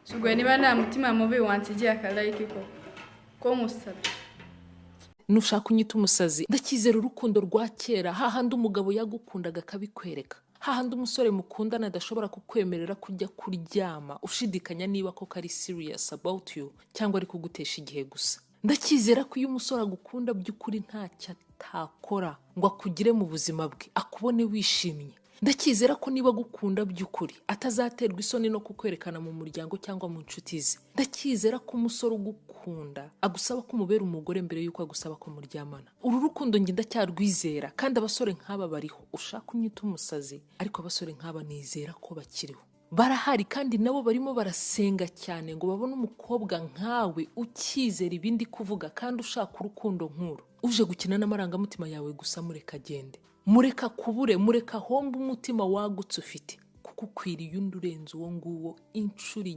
Si ubwo niba nta mutima mubi wansigiye akalike koko ko nkusabye. Nushaka unyita umusazi. Ndacyizera urukundo rwa kera, hahandi umugabo yagukundaga akabikwereka, hahandi umusore mukundana adashobora kukwemerera kujya kuryama ushidikanya niba koko ari serious about you cyangwa ari kugutesha igihe gusa. Ndacyizera ko iyo umusore agukunda by'ukuri ntacyo atakora ngo akugire mu buzima bwe, akubone wishimye. Ndacyizera ko niba agukunda by'ukuri atazaterwa isoni no kukwerekana mu muryango cyangwa mu nshuti ze. Ndacyizera ko umusore ugukunda agusaba ko umubera umugore mbere y'uko agusaba ko muryamana. Uru rukundo njye ndacyarwizera, kandi abasore nk'aba bariho. Ushaka unyita umusazi, ariko abasore nk'aba nizera ko bakiriho, barahari, kandi nabo barimo barasenga cyane ngo babone umukobwa nkawe ukizera ibindi kuvuga kandi ushaka urukundo nk'uru. Uje gukina n'amarangamutima yawe gusa, mureka agende, mureka kubure, mureka ahombe umutima wagutse ufite, kuko ukwiriye undi urenze uwo nguwo inshuro.